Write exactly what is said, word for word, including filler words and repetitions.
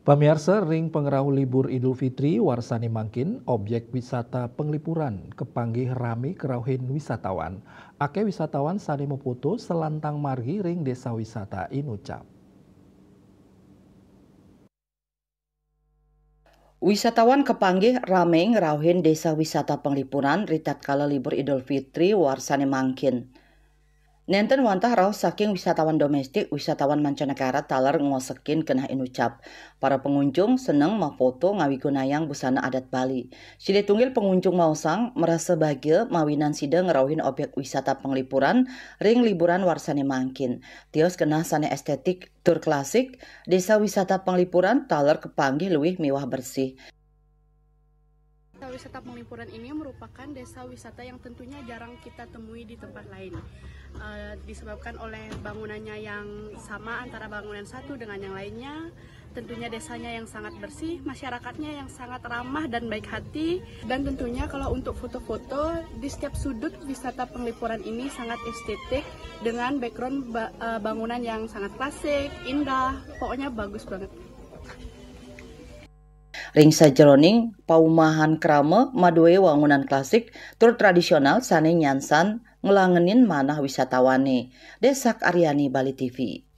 Pamiarsa, ring pangrauh libur Idul Fitri warsane mangkin, objek wisata panglipuran kapanggih rame karauhin wisatawan. Akeh wisatawan sane mapoto salantang margi ring Desa Wisata Inucap. Wisatawan kapanggih rame ngrauhin Desa Wisata Panglipuran ritatkala libur Idul Fitri warsane mangkin. Nenten wantah rauh saking wisatawan domestik, wisatawan mancanegara taler ngosekin genah Inucap. Para pengunjung seneng mafoto ngawigunayang busana adat Bali. Silih tunggil pengunjung maosang merasa bahagia mawinan sida ngrauhin objek wisata panglipuran ring liburan warsane mangkin. Tios genah sane estetik tur klasik, Desa Wisata Panglipuran taler kapanggih luwih miwah bersih. Desa Wisata Panglipuran ini merupakan desa wisata yang tentunya jarang kita temui di tempat lain. Eh, disebabkan oleh bangunannya yang sama antara bangunan satu dengan yang lainnya, tentunya desanya yang sangat bersih, masyarakatnya yang sangat ramah dan baik hati, dan tentunya kalau untuk foto-foto, di setiap sudut Wisata Panglipuran ini sangat estetik dengan background ba- eh, bangunan yang sangat klasik, indah, pokoknya bagus banget. Ring sajeroning paumahan krama madue wangunan klasik tur tradisional sane nyansan nglangenin manah wisatawane. Desak Aryani, Bali T V.